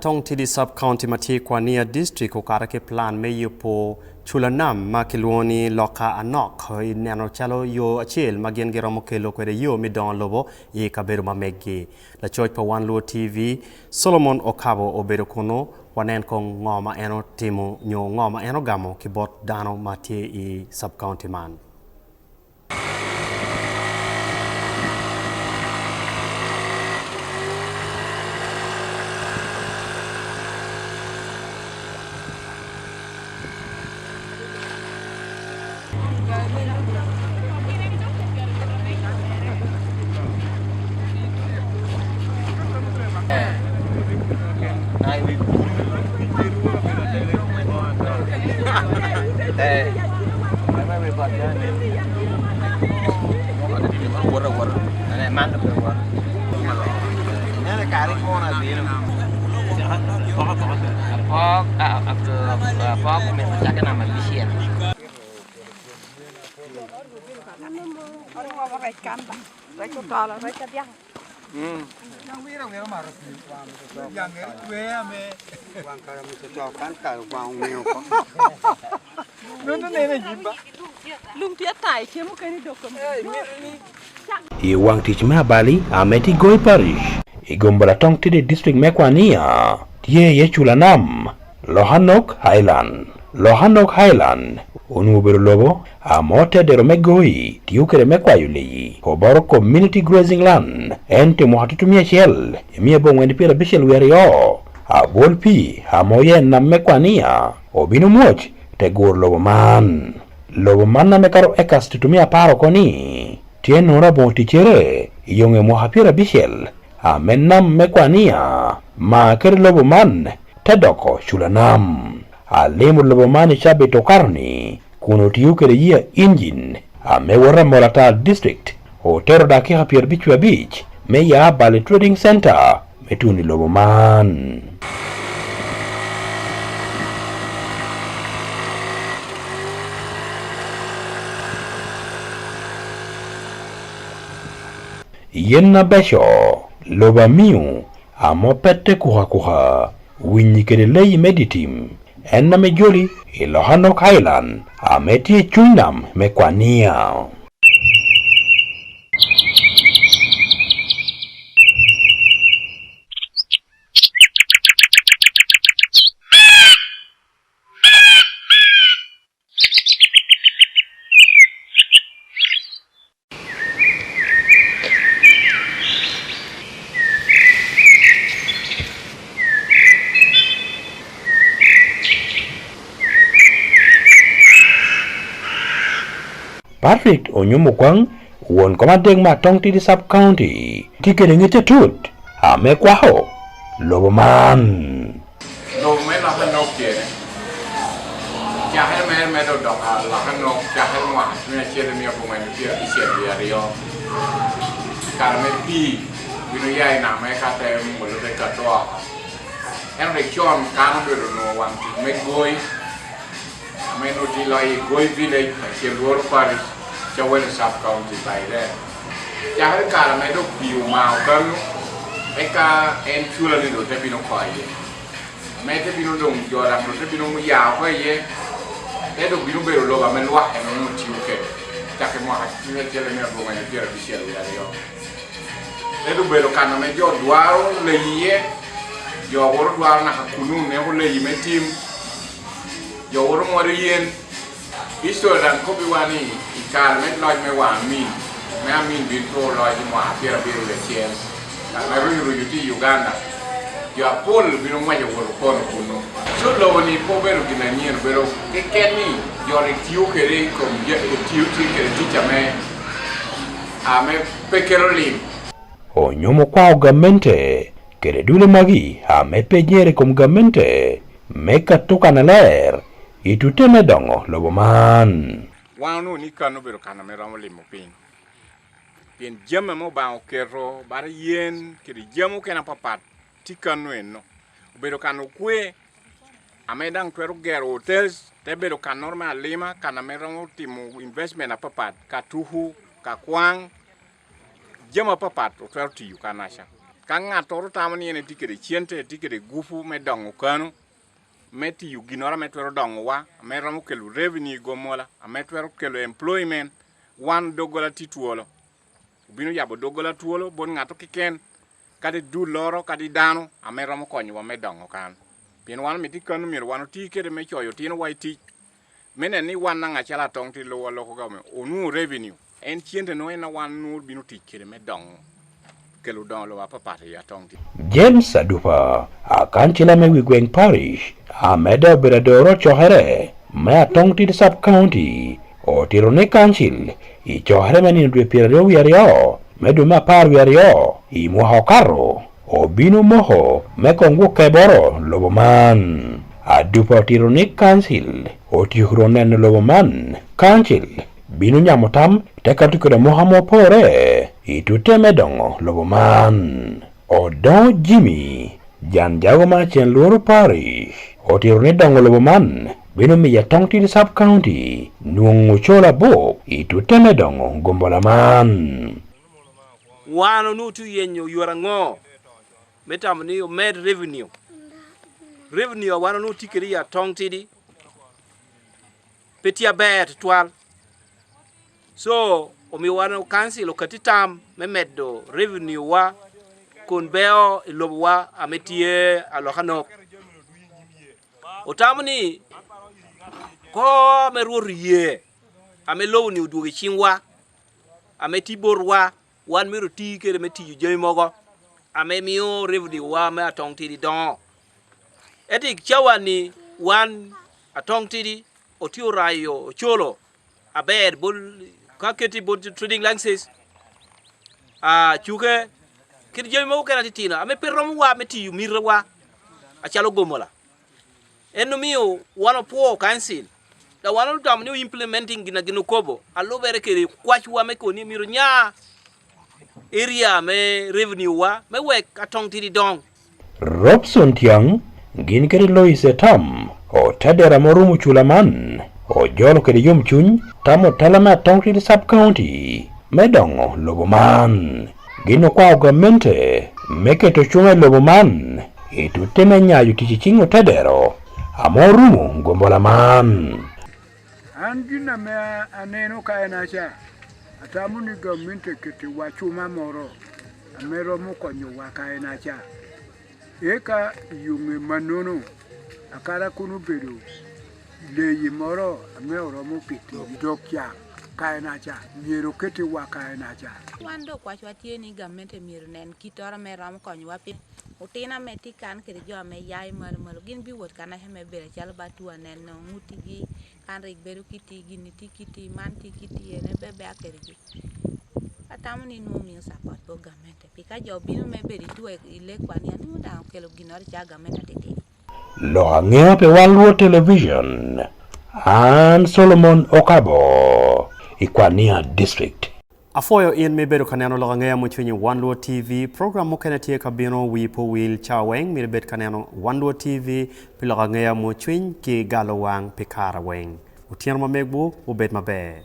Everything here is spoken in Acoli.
Tong Tidi Sub-County ma tye i Kwania District okato ki plan me yubo cula nam ma kilwongo ni Loka Anok i neno calo yo acel ma gin giromo kelo kwede yo me dongo lobo i kabedo ma meggi. Lacoc pa Wan Luo TV, Solomon Okabo obedo kunu, wanen kong ngo ma en otimo nyo ngo ma en ogamo ki bot dano ma tye i sub-county man. I wang tic me abali Ameti Goi Parish i Gombola Tong Tidi District me Kwania tye iye cula nam Lohanok Highland. Lohanok Highland onongo obedo lobo a ma ote dero me Goi tiyo kwede me kwayo leyi Oboro Community Grazing Land ento i mwaka tutumiya acel imiya abongwen 72 abol pii a ma oye nam me Kwania obino mwoc te guro lobo man. Lobo man ma me kato acres tutumiya apar oko ni tye nono abongo ticcere i yo nge mwaka 50 a me nam me Kwania ma kede lobo man te doko cula nam. Alimo lobo man i cabit okato ni kun otiyo kede yeya injin a me wot amola tar district otero dakika 55 me ya Bali Trading Center me tun i lobo man. Yen mabeco, lobo amiyo amo pete kukakuka, winyi kede leyi me dye tim, en ame joli i loka Nok Island ame tye i cuny nam me Kwania. Patrick Onyum Okwang, won kom adek ma Atong Tidi Sub County, tye kede ngec atut me kwako lobo man. Lobo me loka nok tyene. Cake mere medo doko aloka nok cake mwaka 1972. Kare me pii bino ya i nam eka te mwolo te kato oko. Ento dek con kan obedo onongo wang tic me goi ame nongo tye loyo i Goi Village kacel Lworo Parish, Chawelo Sub County by then. Cakre kare me dong pii omako kanu eka en cula ni dong te bino oko iye. Ame te bino dong jo dok dong te bino ya oko iye te dong bino bedo lobo ame lwak en onongo tiyo kede cake mwaka 1992. Te dong bedo kana me jo dwaro leyi iye, jo woto dwaro naka kunu neko leyi me tim, jo woto ngwado yen. History dang kobiwa ni i kare me loc me war Amin, me Amin bin two loc i mwaka 71, kare me rucu rucu tye i Uganda, jo apol bino ngweco woto kono kunu. Co lobo ni pe obedo gin anyen, obedo keken ni jo ni tiyo kede i kom tiyo tye kede tic ame ame pe kelo lim. Onyomo kwako gamente kede dule magi ame pe jere i kom gamente me katukane ler I tute me dongo lobo man. Wan onongo ni kan obedo kana me romo limo piny, pien jami ma Obanga oketo bade yen kede jami mukene apapat tye kanu eno. Obedo kana okwe ame dang twero gero hotels te bedo kanoro me alima kana me romo timo investment apapat ka tuku, ka kwang, jami apapat otwero tiyo kanaca. Ka ngattoro tamo ni en etye kwede cente, etye kwede gupu me dongo kanu, me tiyo ginoro ame twero dongowa, ame romo kelo revenue i gomola, ame twero kelo employment, wan doggola tye twolo. Obino yabo doggola twolo bot ngatto keken, kadi dul loro kadi dano ame romo konyowa me dongo kan. Pien wan omiti kanu myero wan oti kwede me coyo tinowa i tic, me neno ni wan nanga calo atong tye lowa local government onwongo revenue, en cente nongo en wan nongo bino tic kwede me dongo kelo dongo lobo apapat i atong tye. James Adupa, akancila me wi gweng Parish, amedde obedo adoro ocokere me Atong Tidi Sub County, otito ni kancil i cokere me nino dwe 22 me dwe me 12 i mwaka okato obino moko me kong gwokke boro lobo man. Adupa otito ni kancil otyeko neno lobo man kancil bino nyamo tam te kato kwede amuka ma opore i tute me dongo lobo man. Odongo Jimmy, jan jago ma acen lworo Parish, otito ni dongo lobo man bino miyo Atong Tidi Sub-County nwongo cola buk i tute me dongo gombola man. Wan onongo tye yenyo yot ango me tamo ni omed revenue. Revenue wan onongo tye kwede i Atong Tidi pe tye aber tutwal. So omiyo wan council okati tam me medo revenue wa kun beo i lobo wa ame tye alokanok. Otamo ni ko me rwot oye ame lobo ni odwogo i cingwa ame tye botwa wan myero oti kwede me tiyo jami mogo ame miyo revenue wa me atong tidi dongo. Ento i cawa ni wan atong tidi otye orayo ocolo aber bot ka keti bot trading licenses cuke kit jami mogo kene atitino ame pe romo wa me tiyo miti wa acalo gomola. En omiyo wan opwo council da wan otamo ni implementing gina gin okobo alubere kede kwac wa me koni myero nya area me revenue wa me wek atong tidi dong. Robson Tiang gin kede Lois Etam otedera ma orumo cula man ojolo kede yomcuny tam otela me Atong Tidi Sub County me dongo lobo man. Gin okwao gamente me keto cunga i lobo man i tute me nyayo tic i cing otedero ama orumo gombola man. An gin ame aneno ka en aca, atamo ni gamente ketiwa cuma moro ame romo konyowa ka en aca. Eka i yo nge manono, akara kono obedo leyi moro ame oromo pito dog cak ka en aca, myero oketiwa ka en aca. Wan dong kwacwa tye ni gamente myero onen kitoro me romo konyowa pi otina me tye kan kede jo ame yai malo malo gin biwot kanaca me bedo calo ba two aneno ngutigi kan rik bedo kiti gini tye kiti man tye kiti ene bebea kedgi atamo ni nongo miyo capot bot gamente pi ka jo obino me bedo i two i lek kwan ni nongo dang okelo ginoro ca gamente atitidi. Lok angeya pi wan luo television, an Solomon Okabo i Kwania District. Apwoyo in me bedo ka neno lok angeya mucwiny i Wan Luo TV. Program mukene tye ka bino wii po wil cawa weng. Myero ibed ka neno Wan Luo TV pi lok angeya mucwiny ki galo wang pi kara weng. Otyeno ma megwu obed maber.